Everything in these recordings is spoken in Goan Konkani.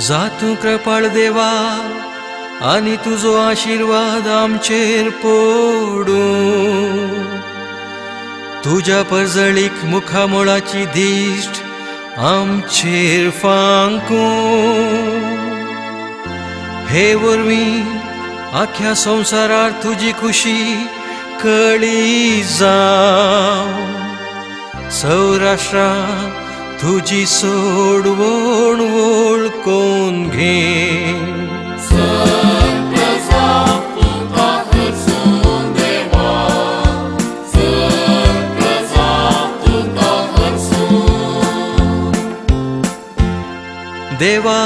जा तूं कृपाळ देवा आनी तुजो आशिर्वाद आमचेर पडूं। तुज्या परजळीक मुखामोळाची दिश्ट आमचेर फांकूं। हे वरवीं आख्या संवसारार तुजी खुशी कळी जावं। सौराष्ट्रां तुजी सोडवण वळखून घे। देवा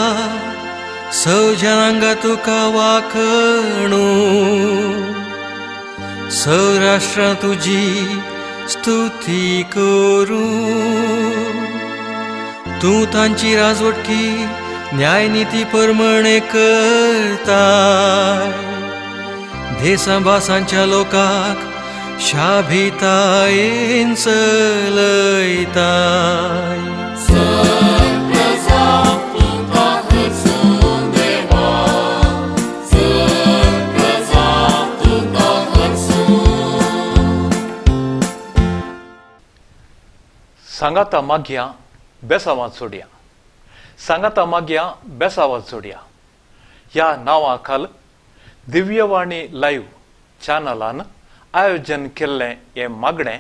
सौ जनांगा तुका वाखणू, सौराष्ट्रां तुजी स्तुती करूं। तूं तांची राजवटकी न्यायनिती प्रमाणे करता, देसां भासांच्या लोकांक शाभितायेन चलयताय। सांगाता मागया बेसावां जोडया, सांगाता मागया बेसावां जोडया ह्या नांवा खाल दिव्यवाणी लायव्ह चॅनलान आयोजन केल्लें हें मागणें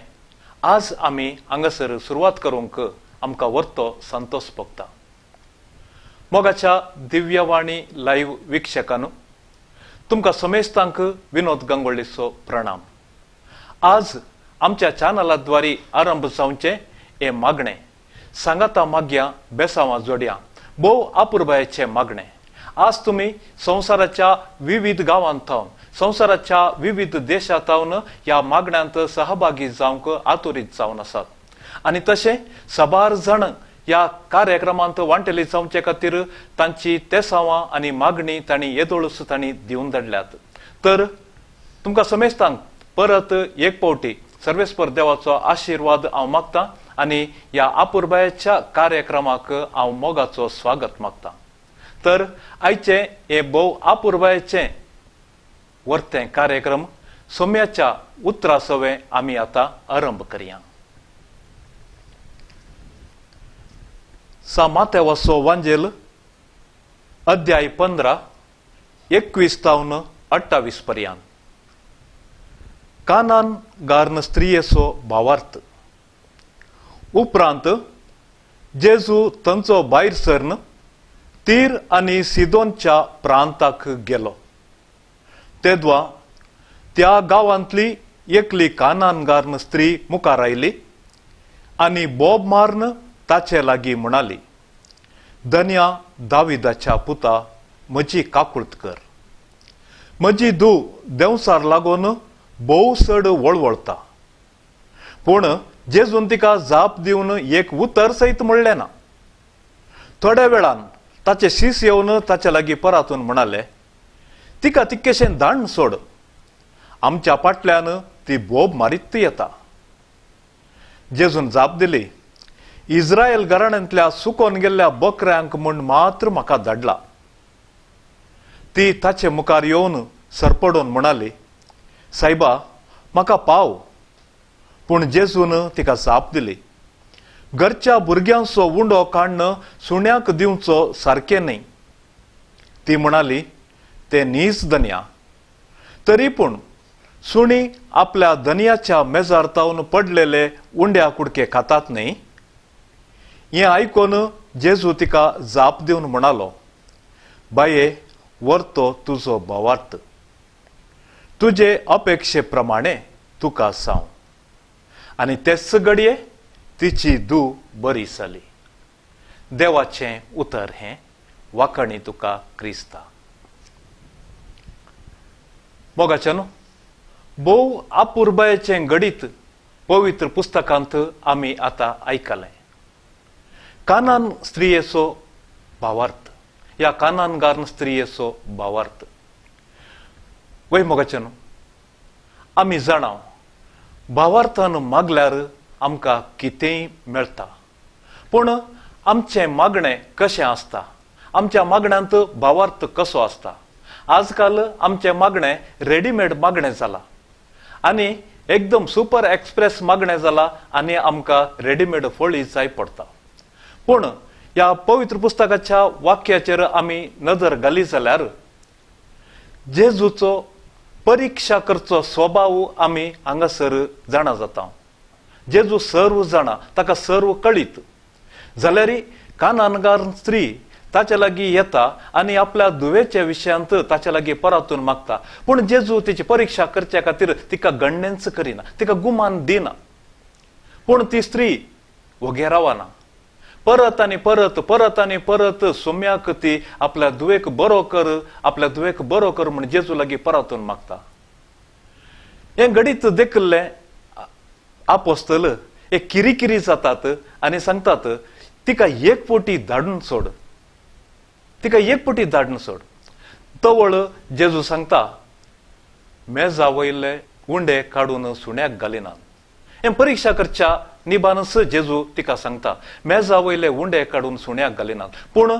आज आमी हांगासर सुरवात करूंक आमकां वर्तो संतोष भोगता। मोगाच्या दिव्यवाणी लायव्ह वीक्षकांनो, तुमकां समेस्तांक विनोद गंगोळीचो प्रणाम। आज आमच्या चॅनलाद्वारे आरंभ जावचें हें मागणें सांगाता मागया बेसावां जोडया भोव अपुरबायेचें मागणें आज तुमी संवसाराच्या विविध गांवांत थावन, संवसाराच्या विविध देशांत थावन ह्या मागण्यांत सहभागी जावंक आतुरीत जावन आसात आनी तशें साबार जाण ह्या कार्यक्रमांत वांटेली जावचे खातीर तांची तेसावां आनी मागणी तांणी येदोळूच तांणी दिवन धाडल्यात। तर तुमकां समेस्तांक परत एक फावटी सर्वेस्पर देवाचो आशिर्वाद हांव मागता आनी ह्या अपुरबायेच्या कार्यक्रमाक हांव मोगाचो स्वागत मागता। तर आयचें हें भोव अपुरबायेचें वर्तें कार्यक्रम सोम्याच्या उतरा सवें आमी आतां आरंभ करया। सा मातेवाचो वांजेल अध्याय 15 21 तावन 28 पर्यंत कानान गार्न स्त्रियेचो भावार्थ। उपरांत जेजू थंयचो भायर सरन तीर आनी सिदोनच्या प्रांताक गेलो। तेदवा त्या गांवांतली एकली कानानगार्न स्त्री मुखार आयली आनी बोब मारन ताचे लागीं म्हणाली, धन्या दाविदाच्या पुता, म्हजी काकूळत कर। म्हजी धूव देंवसार लागून भोव चड वळवळता। पूण जेजून तिका जाप दिवन एक उतर सयत म्हणलें ना। थोड्या वेळान ताचे शीस येवन ताचे लागीं परातून म्हणाले, तिका तितकेशें दाण सोड, आमच्या फाटल्यान ती बोब मारीत येता। जेजून जाप दिली, इस्रायल घराण्यांतल्या सुकोन गेल्ल्या बकऱ्यांक म्हूण मात्र म्हाका धाडला। ती ताचे मुखार येवन सरपडून म्हणाली, सायबा म्हाका पाव। पूण जेजून तिका जाप दिली, घरच्या भुरग्यांचो उंडो काडून सुण्याक दिवचो सारकें न्हय। ती म्हणाली, ते न्हीच धनया, तरी पूण सुणी आपल्या धनयाच्या मेजार तावन पडलेले उंड्या कुडके खातात न्हय। हें आयकून जेजू तिका जाप दिवन म्हणालो, बाये वर्तो तुजो भावार्थ, तुजे अपेक्षे प्रमाणे तुका सांव। आनी तेच घडये तिची धूव बरी जाली। देवाचें उतर हें वाखणी तुका क्रिस्ता। मोगाच्या न्हू, भोव अपुरबायेचें घडीत पवित्र पुस्तकांत आमी आतां आयकलें। कानान स्त्रियेचो भावार्थ, ह्या कानानगार्न स्त्रियेचो भावार्थ। वय मोगाच्या न्हू, आमी जाणां भावार्थान मागल्यार आमकां कितेंय मेळटा, पूण आमचें मागणें कशें आसता, आमच्या मागण्यांत भावार्थ कसो आसता. आजकाल आमचें मागणें रेडीमेड मागणें जालां आनी एकदम सुपर एक्सप्रेस मागणें जालां आनी आमकां रेडीमेड फळी जाय पडटा. पूण ह्या पवित्र पुस्तकाच्या वाक्याचेर आमी नदर घाली जाल्यार जेजूचो परिक्षा करचो स्वभाव आमी हांगासर जाणा जाता. जेजू सर्व जाणा, ताका सर्व कळीत जाल्यार कानानगार स्त्री ताच्या लागीं येता आनी आपल्या धुवेच्या विशयांत ताच्या लागीं परातून मागता. पूण जेजू तिची परिक्षा करच्या खातीर तिका गण्णेंच करिना, तिका गुमान दिना. पूण ती स्त्री वोगे रावना, परत आनी परत परत आनी परत सोम्याक ती आपल्या धुवेक बरो कर, आपल्या धुवेक बरो कर म्हूण जेजू लागीं परातून मागता. हें घडीत देखिल्लें आपोस्तल एक किरिकिरी जातात आनी सांगतात तिका एक पोटी धाडून सोड, तिका एक पोटी धाडून सोड. तवळ जेजू सांगता मेजा वयले उंडे काडून सुण्याक घालिनात. हें परिक्षा करच्या निबानस जेजू तिका सांगता मेजा वयले उंडे काडून सुण्याक घालिनात. पूण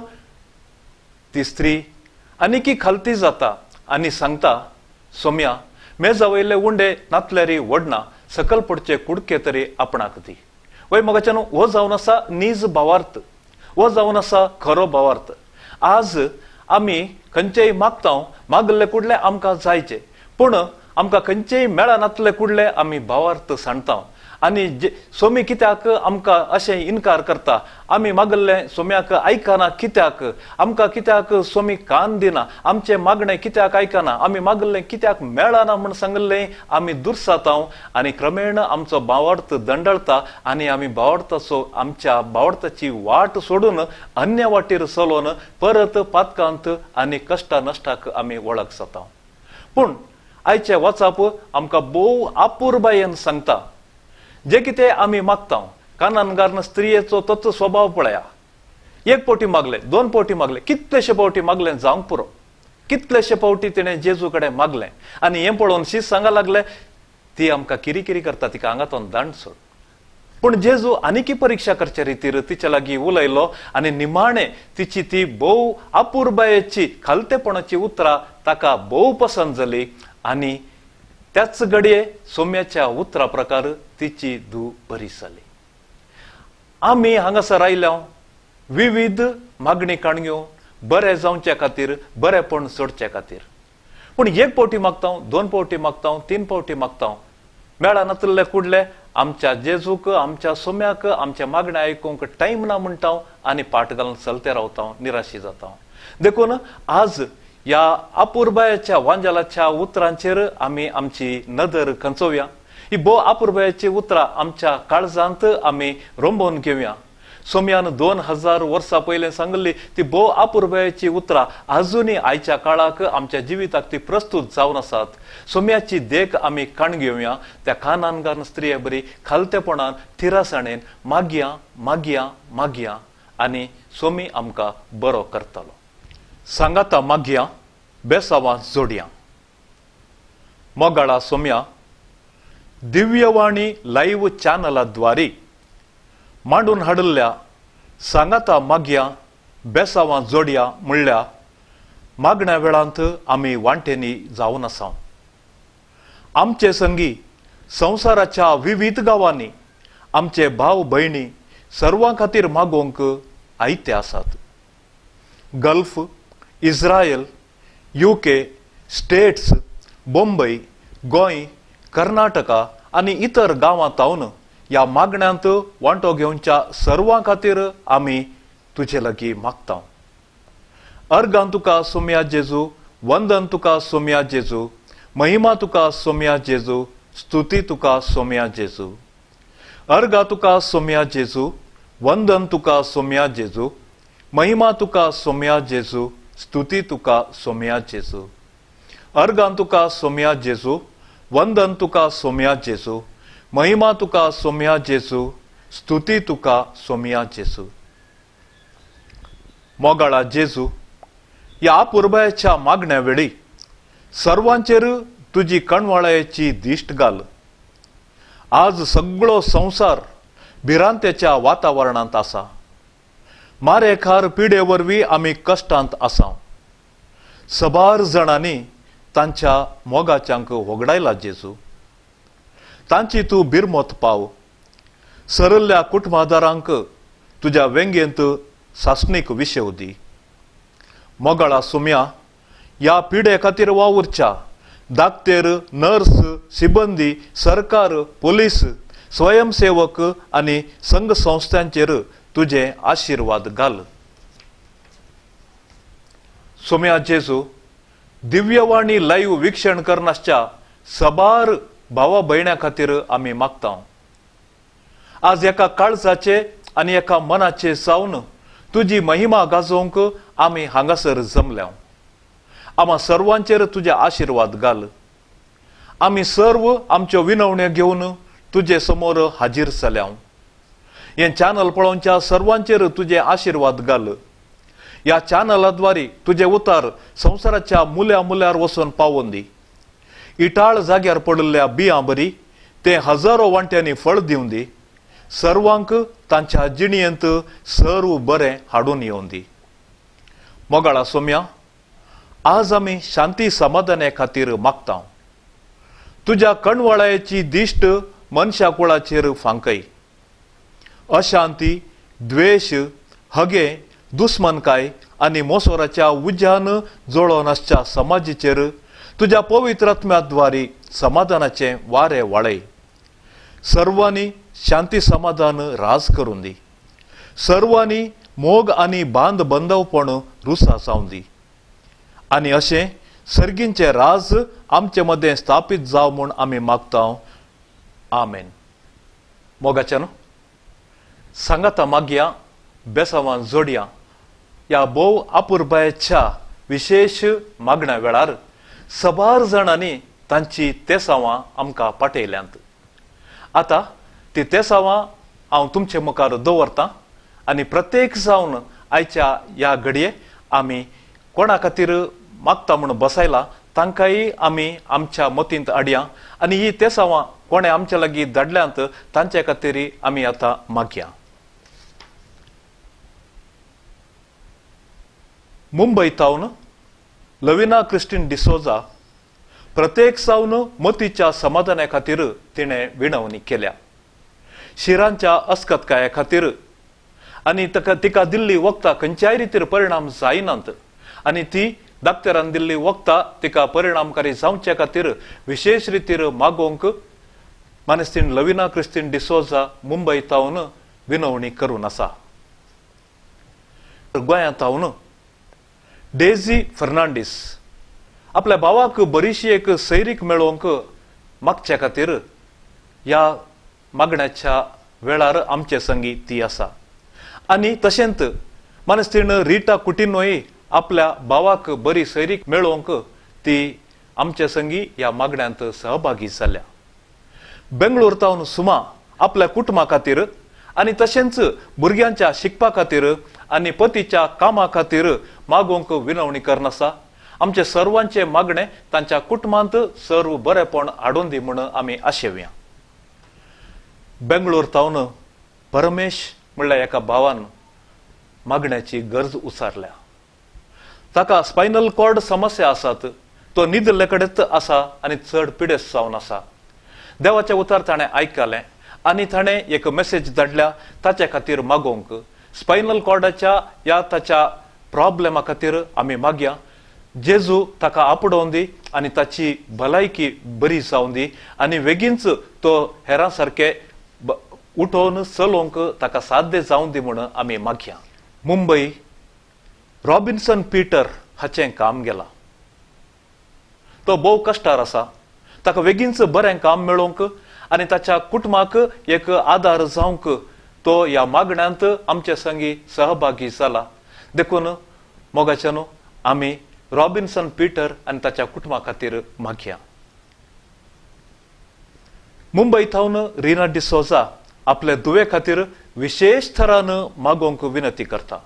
ती स्त्री आनीकी खालती जाता आनी सांगता सोम्या मेजा वयले उंडे नातल्यारी वडना, सकल पडचे कुडके तरी आपणाक दी. वय मोगाच्यान हो जावन आसा नीज भावार्थ, हो जावन आसा खरो भावार्थ. आज आमी खंयचेय मागता, मागल्ले कुडले आमकां जायचे, पूण आमकां खंयचेय मेळनातले कुडले आमी भावार्थ सांडता. आनी सोमी कित्याक आमकां अशें इनकार करता, आमी मागल्लें सोम्याक आयकना कित्याक, आमकां कित्याक सोमी कान दिना, आमचें मागणें कित्याक आयकना, आमी मागल्लें कित्याक मेळना म्हूण सांगिल्लें आमी दुर्साता आनी क्रमेण आमचो भावार्थ दंडळता आनी आमी भावार्थाचो आमच्या भावार्थाची वाट सोडून अन्य वाटेर चलोवन परत पातकांत आनी कश्टा नश्टाक आमी वळख जाता. पूण आयचें वाचप आमकां भोव आपुरबायेन सांगता जे कितें आमी मागता. कानानगारन स्त्रियेचो तोच स्वभाव पळया, एक पावटी मागले, दोन पावटी मागले, कितलेशे पावटी मागले जावंक पुरो, कितलेशे पावटी तिणें जेजू कडेन मागलें आनी हें पळोवन शीत सांगा लागले ती आमकां किरिकिरी करता, तिका आंगातून दांड सोड. पूण जेजू आनीकी परिक्षा करचे रितीर तिच्या लागीं उलयलो आनी निमाणें तिची ती भोव आपुरबायेची खालतेपणाची उतरां ताका भोव पसंत जाली आनी त्याच घडये सोम्याच्या उतरा प्रकार तिची धूव बरी जाली. आमी हांगासर आयल्या विविध मागणी काणयो बरें जावचे खातीर, बरेंपण सोडचे खातीर. पूण एक पावटी मागता, दोन पावटी मागता, तीन पावटी मागता, मेळनातल्ले कुडले आमच्या जेजूक आमच्या सोम्याक आमच्या मागण्या आयकूंक टायम ना म्हणटा आनी पाट घालून चलते रावता, निराशी जाता. देखून आज ह्या आपुरबायेच्या वांजालाच्या उतरांचेर आमी आमची नदर खंचोवया. ही भोव आपुरबायेची उतरां आमच्या काळजांत आमी रोंबोवन घेवया. सोम्यान 2000 वर्सां पयलें सांगिल्ली ती भोव आपुरबायेची उतरां आजुनूय आयच्या काळाक आमच्या जिविताक ती प्रस्तुत जावन आसात. सोम्याची देख आमी काण घेवया. त्या कानानगान स्त्रिये बरी खालतेपणान थिरासाणेन मागया मागया मागया आनी सोमी आमकां बरो करतलो. सांगाता मागया बेसावां जोडया. मोगाळा सोम्या दिव्यवाणी लायव्ह चॅनलाद्वारे मांडून हाडिल्ल्या सांगाता मागया बेसावां जोडया म्हणल्या मागण्या वेळांत आमी वांटेनी जावन आसा. आमचे संगी संवसाराच्या विविध गांवांनी आमचे भाव भयणी सर्वां खातीर मागोवंक आयते आसात. Gulf, Israel, UK, States, Bombay, Goa, Karnataka आनी इतर गांवांत ह्या मागण्यांत वांटो घेवच्या सर्वां खातीर आमी तुजे लागीं मागता. अर्गान तुका सोम्या जेजू, वंदन तुका सोम्या जेजू, महिमा तुका सोम्या जेजू, स्तुती तुका सोम्या जेजू. अर्गा तुका सोम्या जेजू, वंदन तुका सोम्या जेजू, महिमा तुका सोम्या जेजू, स्तुती तुका सोम्या जेजू. अर्गान तुका सोम्या जेजू, वंदन तुका सोम्या जेजू, महिमा तुका सोम्या जेजू, स्तुती तुका सोम्या जेजू. मोगाळा जेजू, ह्या आपुरबायेच्या मागण्या वेळी सर्वांचेर तुजी कणवाळ्याची दिश्ट घाल. आज सगळो संवसार भिरांतेच्या वातावरणांत आसा. मारेखार पिडे वरवीं आमी कश्टांत आसा. सबार जाणांनी तांच्या मोगाच्यांक होगडायला जेजू, तांची तूं बिरमत पाव. सरल्ल्या कुटुंबादारांक तुज्या वेंगेंत सासणीक विशेव दी. मोगाळा सुम्या, ह्या पिडे खातीर वावुरच्या दाक्तेर, नर्स, सिबंदी, सरकार, पोलीस, स्वयंसेवक आनी संघ संस्थांचेर तुजे आशिर्वाद घाल. सोम्या जेजू, दिव्यवाणी लायव्ह वीक्षण करनासच्या सबार भावा भयण्यां खातीर आमी मागता. आज एका काळजाचे आनी एका मनाचे जावन तुजी महिमा गाजोवंक आमी हांगासर जमल्या. आमा सर्वांचेर तुजे आशिर्वाद घाल. आमी सर्व आमच्यो विनवण्यो घेवन तुजे समोर हाजीर जाल्या. हें चॅनल पळोवच्या सर्वांचेर तुजे आशिर्वाद घाल. ह्या चॅनलाद्वारे तुजे उतार संवसाराच्या मुल्या मुल्यार वचून पावोवन दी. इटाळ जाग्यार पडिल्ल्या बियां बरी ते हजारो वांट्यांनी फळ दिवन दी. सर्वांक तांच्या जिणेंत सर्व बरें हाडून येवन दी. मोगाळा सोम्या, आज आमी शांती समाधाना खातीर मागता. तुज्या कणवळायेची दिश्ट मनशा कुळाचेर फांकय. अशांती, द्वेश, हगे, दुस्मनकाय आनी मोसोराच्या उज्यान जळोवन आसच्या समाजीचेर तुज्या पवित्र आत्म्याद्वारे समाधानाचें वारें वाळय. सर्वांनी शांती समाधान राज करून दी. सर्वांनी मोग आनी बांद बंदवपण रुसा जावन दी. आनी अशें सर्गींचें राज आमचे मदें स्थापीत जावं म्हूण आमी मागता. आमेन. मोगाच्यान सांगाता मागया, बेसावान जोडया. ह्या भोव अपुरबायेच्या विशेश मागण्या वेळार सबार जाणांनी तांची तेसावां आमकां पाटयल्यांत. आतां ती तेसावां हांव तुमचे मुखार दवरतां आनी प्रत्येक जावन आयच्या ह्या घडये आमी कोणा खातीर मागता म्हूण बसायला तांकांय आमी आमच्या मतींत हाडया आनी ही तेसावां कोणें आमच्या लागीं धाडल्यांत तांचे खातीर आमी आतां मागया. मुंबय तावन लविना क्रिस्टीन डिसोजा प्रत्येक सावन मतीच्या समाधाना खातीर तिणें विनवणी केल्या. शिरांच्या अस्कतकाये खातीर आनी तिका दिल्ली वखदां खंयच्याय रितीर परिणाम जायनात आनी ती डाक्टरान दिल्ली वखदां तिका परिणामकारी जावचे खातीर विशेश रितीर मागोवंक मानेस्तीन लविना क्रिस्टीन डिसोजा मुंबय तावन विनवणी करून आसा. गोंयांत तावन डेझी फर्नांडीस आपल्या भावाक बरीशी एक सैरीक मेळोवंक मागचे खातीर ह्या मागण्याच्या वेळार आमचे संगी ती आसा. आनी तशेंच मानेस्तीन रिटा कुटिनोय आपल्या भावाक बरी सैरीक मेळोवंक ती आमचे संगी ह्या मागण्यांत सहभागी जाल्या. बेंगळूर तावन सुमा आपल्या कुटुंबा खातीर आनी तशेंच भुरग्यांच्या शिकपा खातीर आनी पतीच्या कामा खातीर मागोवंक विनवणी करनासा. आमचे सर्वांचे मागणे तांच्या कुटुंबांत सर्व बरेपण हाडून दी म्हूण आमी आशेवया. बेंगळूर तावन परमेश म्हणल्यार एका भावान मागण्याची गरज उचारल्या. ताका स्पायनल कॉर्ड समस्या आसात, तो न्हिदिल्ले कडेच आसा आनी चड पिडेस्त जावन आसा. देवाचें उतर ताणें आयकलें आनी ताणें एक मेसेज धाडल्या ताचे खातीर मागोवंक. स्पायनल कॉर्डाच्या ह्या ताच्या प्रॉब्लेमा खातीर आमी मागया. जेजू ताका आपडोवन दी आनी ताची भलायकी बरी जावन दी आनी बेगीनच तो हेरां सारके उठोवन चलोवंक ताका साध्य जावन दी म्हूण आमी मागया. मुंबय रॉबिन्सन पीटर हाचें काम गेलां. तो भोव कश्टार आसा. ताका बेगीनच बरें काम मेळोवंक आनी ताच्या कुटुंबाक एक आदार जावंक तो ह्या मागण्यांत आमचे संगी सहभागी जाला. देखून मोगाच्यान आमी रॉबिन्सन पीटर आनी ताच्या कुटुंबा खातीर मागया. मुंबय थावन रिना डिसोजा आपले धुवे खातीर विशेश थरान मागोवंक विनंती करता.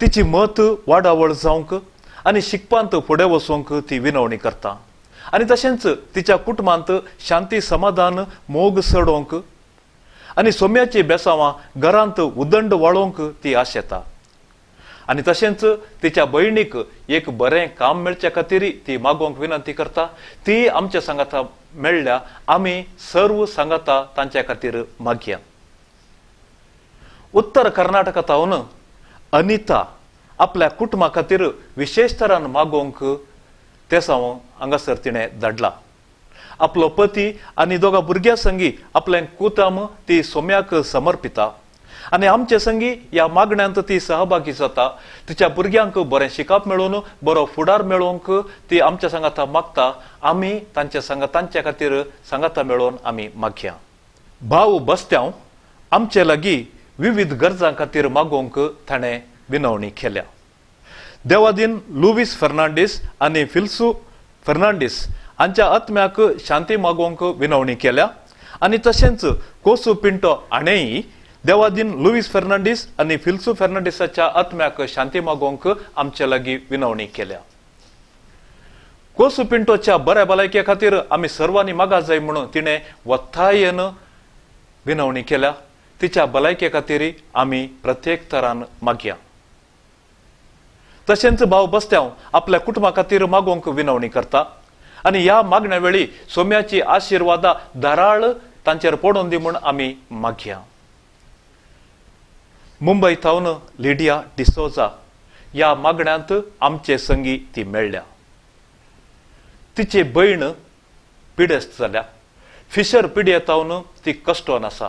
तिची मत वाडावळ जावंक आनी शिकपांत फुडें वचूंक ती विनवणी करता आनी तशेंच तिच्या कुटुंबांत शांती समाधान मोग चडोवंक आनी सोम्याची बेसांवां घरांत उदंड वाळोवंक ती आशेता आनी तशेंच तिच्या भयणीक एक बरें काम मेळचे खातीर ती मागोवंक विनंती करता. ती आमच्या सांगाता मेळ्ळ्या, आमी सर्व सांगाता तांच्या खातीर मागया. उत्तर कर्नाटका तावन अनिता आपल्या कुटुंबा खातीर विशेश तरान मागोवंक तेसांव हांगासर तिणें धाडला. आपलो पती आनी दोगा भुरग्यां संगी आपलें कुटुंब ती सोम्याक समर्पिता आनी आमचे संगी ह्या मागण्यांत ती सहभागी जाता. तिच्या भुरग्यांक बरें शिकप मेळोवन बरो फुडार मेळोवंक ती आमच्या सांगाता मागता. आमी तांच्या सांगा तांच्या खातीर सांगाता मेळोवन आमी मागया. भाव बस्त्यांव आमचे लागीं विविध गरजां खातीर मागोवंक ताणें विनवणी केल्या. देवादीन लुवीस फर्नांडीस आनी फिल्सू फर्नांडीस हांच्या आत्म्याक शांती मागोवंक विनवणी केल्या आनी तशेंच कोसू पिंटो हाणेंय देवादीन लुवीस फर्नांडीस आनी फिल्सू फर्नांडीसाच्या आत्म्याक शांती मागोवंक आमचे लागीं विनवणी केल्या. कोसू पिंटोच्या बऱ्या भलायके खातीर आमी सर्वांनी मागा जाय म्हणून तिणें वत्तायेन विनवणी केल्या. तिच्या भलायके खातीर आमी प्रत्येक तरान मागया. तशेंच भाव बस्त्यांव आपल्या कुटुंबा खातीर मागोवंक विनवणी करता आनी ह्या मागण्या वेळी सोम्याची आशिर्वादा धाराळ तांचेर पडोवन दी म्हूण आमी मागया. मुंबय थावन लिडिया डिसोजा ह्या मागण्यांत आमचे संगी ती मेळ्ळ्या. तिची भयण पिडेस्त जाल्या. फिशर पिडये थावन ती कश्टोन आसा,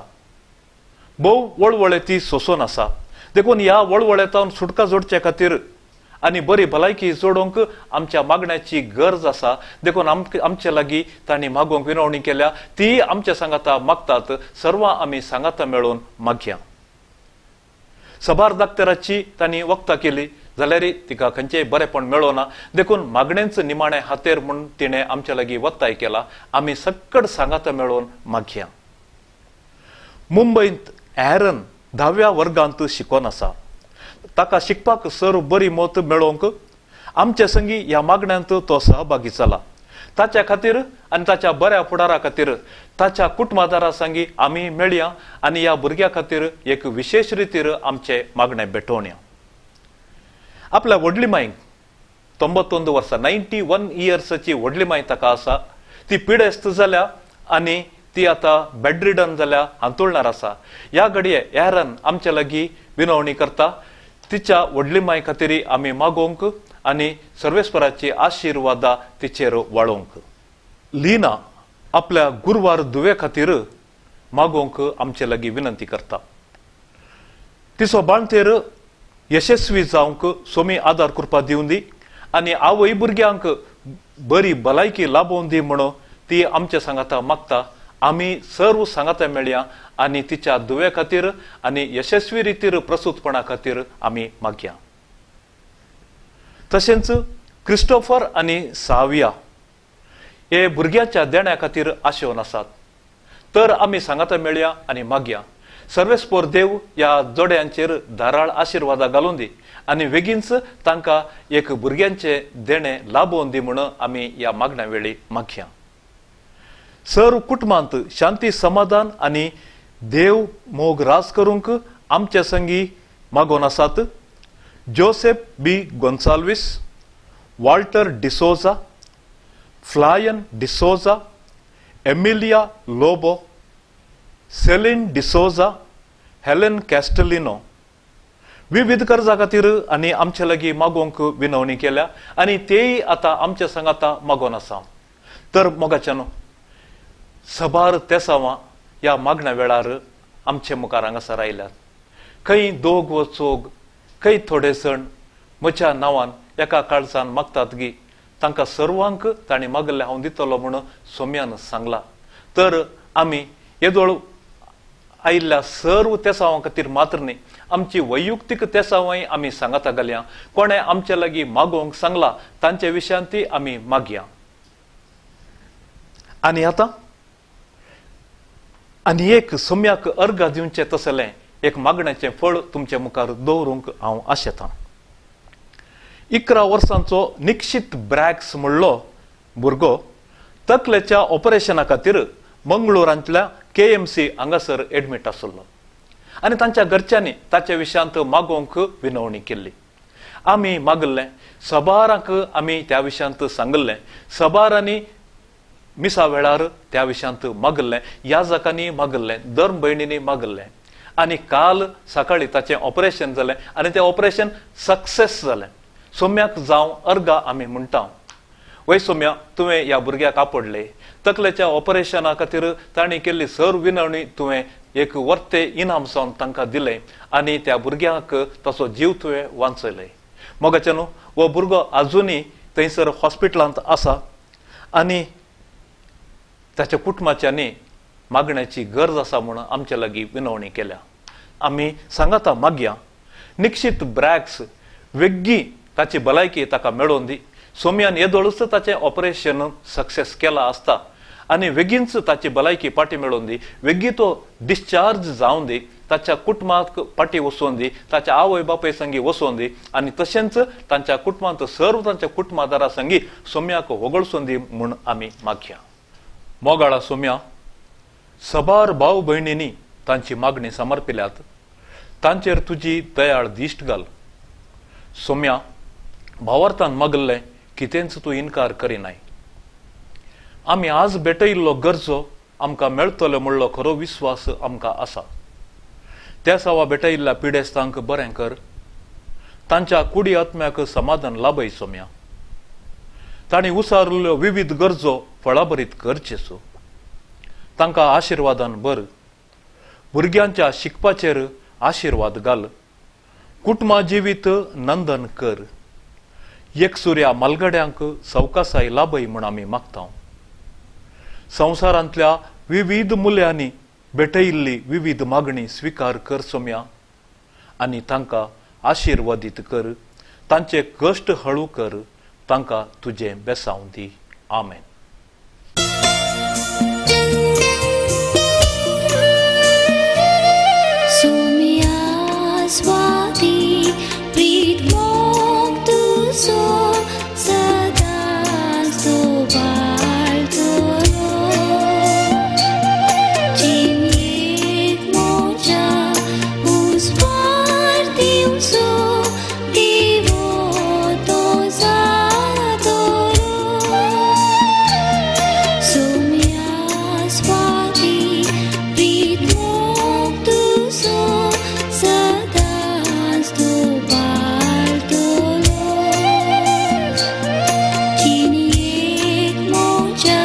भोव वळवळे ती सोंसून आसा. देखून ह्या वळवळे थावन सुटका जोडचे खातीर आनी बरी भलायकी जोडोवंक आमच्या मागण्याची गरज आसा. देखून आमचे लागीं तांणी मागोवंक विनवणी केल्या. ती आमच्या सांगाता मागतात. सर्वां आमी सांगाता मेळोवन मागया. सबार दाक्तराची तांणी वखदां केली जाल्यार तिका खंयचेय बरेंपण मेळोना. देखून मागणेंच निमाणें हातेर म्हूण तिणें आमच्या लागीं वत्ताय केला. आमी सक्कड सांगाता मेळोवन मागया. मुंबयंत एरन 10व्या वर्गांत शिकोन आसा. ताका शिकपाक सर बरी मत मेळोवंक आमचे संगी ह्या मागण्यांत तो सहभागी जाला. ताच्या खातीर आनी ताच्या बऱ्या फुडारा खातीर ताच्या कुटुंबादारा संगी आमी मेळया आनी ह्या भुरग्या खातीर एक विशेश रितीर आमचे मागणें भेटोवया. आपल्या व्हडली मायक 91 वर्सां 91 इयर्साची व्हडली माय ताका आसा. ती पिडेस्त जाल्या आनी ती आतां बेडरिडन जाल्या, हांतुळणार आसा. ह्या घडये एरन आमचे लागीं विनवणी करता. तिच्या व्हडली माय खातीर आमी मागोवंक आनी सर्वेस्पराची आशिर्वादा तिचेर वाळोवंक. लीना आपल्या गुरवार धुवे खातीर मागोवंक आमचे लागीं विनंती करता. तिचो बाळंतेर यशस्वी जावंक सोमी आदार करपा दिवन दी आनी आवय भुरग्यांक बरी भलायकी लाबोवन दी म्हणून ती आमच्या सांगाता मागता. आमी सर्व सांगाता मेळया आनी तिच्या धुवे खातीर आनी यशस्वी रितीर प्रसूतपणा खातीर आमी मागया. तशेंच क्रिस्टोफर आनी साविया हे भुरग्याच्या देण्या खातीर आशेवन आसात. तर आमी सांगाता मेळया आनी मागया. सर्वेस्पोर देव ह्या जोड्यांचेर धाराळ आशिर्वादा घालून दी आनी बेगीनच तांकां एक भुरग्यांचें देणें लाबोवन दी म्हणून आमी ह्या मागण्या वेळी मागया. सर्व कुटुंबांत शांती समाधान आनी देव मोग रास करूंक आमचे संगी मागोवन आसात Joseph B Gonsalves, Walter D'Souza, Flyen D'Souza, Emilia Lobo, Celine D'Souza, Helen Castelino. विविध कर्जा खातीर आनी आमचे लागीं मागोवंक विनवणी केल्या आनी तेय आतां आमच्या सांगाता मागोवन आसा. तर मोगाच्यानो सबार तेसांवां ह्या मागण्या वेळार आमचे मुखार हांगासर आयल्यात. खंय दोग व चोग, खंय थोडे सण म्हज्या नांवान एका काळजान मागतात गी तांकां सर्वांक तांणी मागल्लें हांव दितलो म्हणून सोम्यान सांगला. तर आमी येदोळ आयिल्ल्या सर्व तेसांवां खातीर मात्र न्ही, आमची वैयक्तीक तेसांवांय आमी सांगाता घालया. कोणें आमचे लागीं मागोवंक सांगला तांचे विशयान ती आमी मागया. आनी आतां आनी एक सोम्याक अर्घा दिवचें तसलें एक मागण्याचें फळ तुमचे मुखार दवरूंक हांव आशेतां. 11 वर्सांचो निक्षीत ब्रॅक्स म्हणलो भुरगो तकलेच्या ऑपरेशना खातीर मंगळूरांतल्या KMC हांगासर एडमीट आसलो आनी तांच्या घरच्यांनी ताच्या विशयांत मागोवंक विनवणी केल्ली. आमी मागल्लें, सबारांक आमी त्या विशयांत सांगल्लें, सबारांनी मिसा वेळार त्या विशयांत मागल्लें, याजकांनी मागल्लें, धर्म भयणींनी मागल्लें आनी काल सकाळी ताचें ऑपरेशन जालें आनी तें ऑपरेशन सक्सेस जालें. सोम्याक जावं अर्गा आमी म्हणटा. वय सोम्या, तुवें ह्या भुरग्याक आपडले, तकलेच्या ऑपरेशना खातीर तांणी केल्ली सर्व विनवणी तुवें एक वर्ते इनाम जावन तांकां दिलें आनी त्या भुरग्याक ताचो जीव तुवें वांचयले. मोगाचे न्हू, हो भुरगो आजुनूय थंयसर हॉस्पिटलांत आसा आनी ताच्या कुटुंबाच्यांनी मागण्याची गरज आसा म्हूण आमचे लागीं विनवणी केल्या. आमी सांगाता मागया, निक्षीत ब्रॅक्स वेगीं ताची भलायकी ताका मेळोवन दी. सोम्यान येदोळूच ताचें ऑपरेशन सक्सेस केलां आसता आनी वेगींच ताची भलायकी फाटी मेळोवन दी, वेगीं तो डिस्चार्ज जावन दी, ताच्या कुटुंबाक फाटी वचोवन दी, ताच्या आवय बापाय संगी वचोवन दी आनी तशेंच तांच्या कुटुंबांत सर्व तांच्या कुटुंबादारा संगी सोम्याक वगळसून दी म्हूण आमी मागया. मोगाळा सोम्या, सबार भाव भयणींनी तांची मागणी समर्पिल्यात, तांचेर तुजी दयाळ दिश्ट घाल. सोम्या, भावार्थान मागल्लें कितेंच तूं इनकार करिनाय. आमी आज भेटयिल्लो गरजो आमकां मेळटलो म्हणलो खरो विस्वास आमकां आसा. त्या सवा भेटयिल्ल्या पिडेस्तांक बरें कर, तांच्या कुडी आत्म्याक समाधान लाभय सोम्या. तांणी उसारिल्ल्यो विविध गरजो फळाभरीत करचेसो, तांकां आशिर्वादान भर. भुरग्यांच्या शिकपाचेर आशिर्वाद घाल, कुटुंबा जिवीत नंदन कर. एकसुऱ्या मालगड्यांक सवकासाय लाभय म्हूण आमी मागता. संवसारांतल्या विविध मुल्यांनी भेटयिल्ली विविध मागणी स्विकार कर सोम्या आनी तांकां आशिर्वादीत कर, तांचे कश्ट हळू कर, तांकां तुजें बेसांव दी. आमेन. सोम्या स्वाती प्रीत मोग तुजो सदांच तो पाळटलो, जिणेक म्हज्या उजवाड दिवचो दिवो तो जातलो. सोम्या स्वाती प्रीत मोग तुजो सदांच तो पाळटलो, जिणेक म्हज्या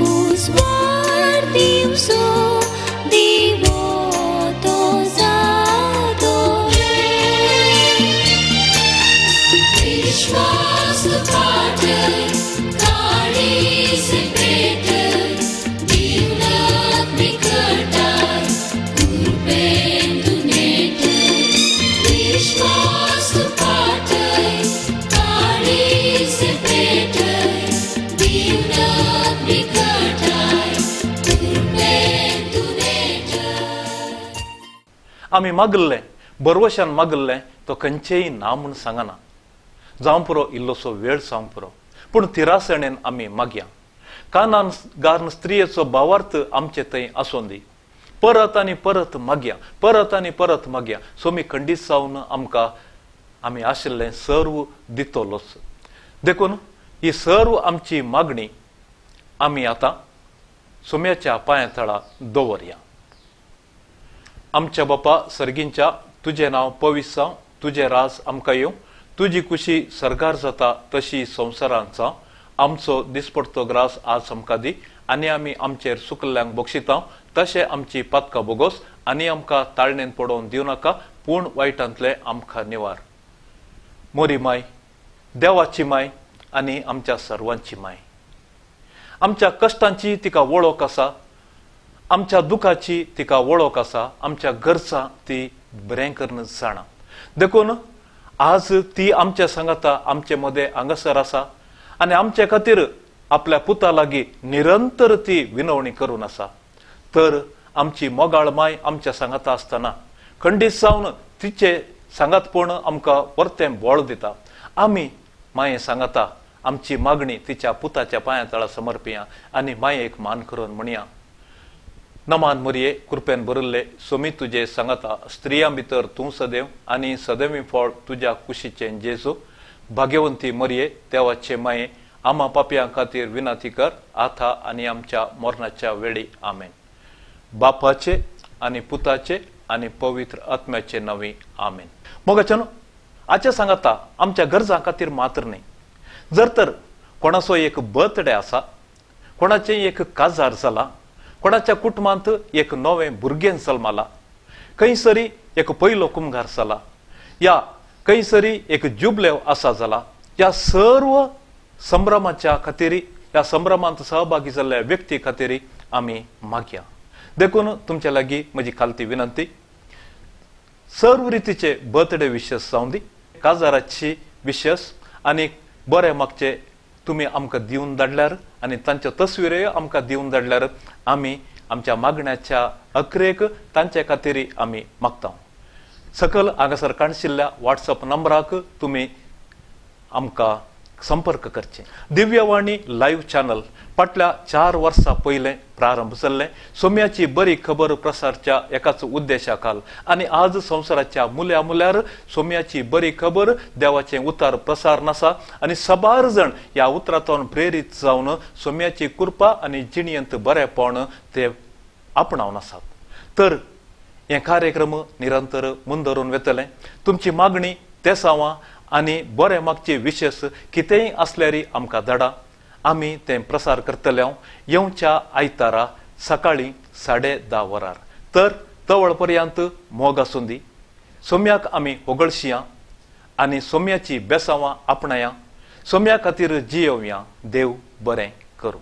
उजवाड दिवचो दिवो तो जातलो. विश्वास पाटय काळीज पेटय दिवनात निकटाय कुरपेन तूं नेटय. विश्वास पाटय काळीज पेटय दिवनात निकटाय कुरपेन तूं नेटय. आमी मागल्लें, बरवशान मागल्लें, तो खंयचेय ना म्हूण सांगना. जावं पुरो इल्लोसो वेळ जावं पुरो, पूण तिरासणेन आमी मागया. कानान गार्न स्त्रियेचो भावार्थ आमचे थंय आसून दी. परत आनी परत मागया, परत आनी परत मागया. सोमी खंडीत जावन आमकां आमी आशिल्लें सर्व दितलोच. देखून ही सर्व आमची मागणी आमी आतां सोम्याच्या पांया तळा दवरया. आमच्या बापा सर्गींच्या, तुजें नांव पवित्र जावं, तुजें राज आमकां येवं, तुजी कुशी सरकार जाता तशी संवसारांत जावं. आमचो दिसपडतो ग्रास आज आमकां दी आनी आमी आमचेर सुकल्ल्यांक बक्षिता तशें आमची पातकां बोगोस आनी आमकां ताळणेन पडोवन दिवं नाका, पूण वायटांतलें आमकां निवार. मोरी माय, देवाची माय आनी आमच्या सर्वांची माय, आमच्या कश्टांची तिका वळख आसा, आमच्या दुखाची तिका वळख आसा, आमच्या गरजां ती बरें करून जाणा. देखून आज ती आमच्या सांगाता आमचे मदें हांगासर आसा आनी आमचे खातीर आपल्या पुता लागीं निरंतर ती विनवणी करून आसा. तर आमची मोगाळ माय आमच्या सांगाता आसतना खंडीत जावन तिचे सांगातपण आमकां परतें बळ दिता. आमी माये सांगाता आमची मागणी तिच्या पुताच्या पांया तळा समर्पिया आनी मायेक मान करून म्हणया, नमान मरिये, कृपेन भरिल्ले, सोमी तुजे सांगाता, स्त्रियां भितर तूं सदैव आनी सदैवी फळ तुज्या कुशीचें जेजू. भाग्यवंती मरिये, देवाचे माये, आमा पापयां खातीर विनंती कर आतां आनी आमच्या मरणाच्या वेळी. आमेन. बापाचे आनी पुताचे आनी पवित्र आत्म्याचे नांवी आमेन. मोगाच्यानो, आजच्या सांगाता आमच्या गरजां खातीर मात्र न्हय, जर तर कोणाचो एक बर्थडे आसा, कोणाचें एक काजार जाला, कोणाच्या कुटुंबांत एक नवें भुरगें जल्माला, खंयसरी एक पयलो कुमगार जाला, या खंयसरी एक जुबलेव आसा जाला, ह्या सर्व संभ्रमाच्या खातीर, ह्या संभ्रमांत सहभागी जाल्ल्या व्यक्ती खातीर आमी मागया. देखून तुमच्या लागीं म्हजी खालती विनंती, सर्व रितीचे बर्थडे विशस जावं दी, काजाराची विशस आनी बरे मागचे तुमी आमकां दिवन धाडल्यार आनी तांच्यो तस्विऱ्यो आमकां दिवन धाडल्यार आमी आमच्या मागण्याच्या अखरेक तांचे खातीर आमी मागता. सकल हांगासर काणशिल्ल्या व्हॉट्सअप नंबराक तुमी आमकां संपर्क करचे. दिव्यवाणी लायव्ह चॅनल फाटल्या 4 वर्सां पयलें प्रारंभ जाल्लें सोम्याची बरी खबर प्रसारच्या एकाच उद्देशा खाल आनी आज संवसाराच्या मुल्या मुल्यार सोम्याची बरी खबर देवाचें उतार प्रसार नासा आनी सबार जण ह्या उतरांतल्यान प्रेरीत जावन सोम्याची कृपा आनी जिणयेंत बरेपण ते आपणावन आसात. तर हे कार्यक्रम निरंतर मुंदरून वेतले. तुमची मागणी तेसावां आनी बरें मागचे विशेष कितेंय आसल्यार आमकां धाडा, आमी तें प्रसार करतले येवच्या आयतारा सकाळीं 10:30 वरार. तर तवळ पर्यंत मोग आसूं दी. सोम्याक आमी होगळशिया आनी सोम्याची बेसावां आपणाया, सोम्या खातीर जियोवया. देव बरें करूं.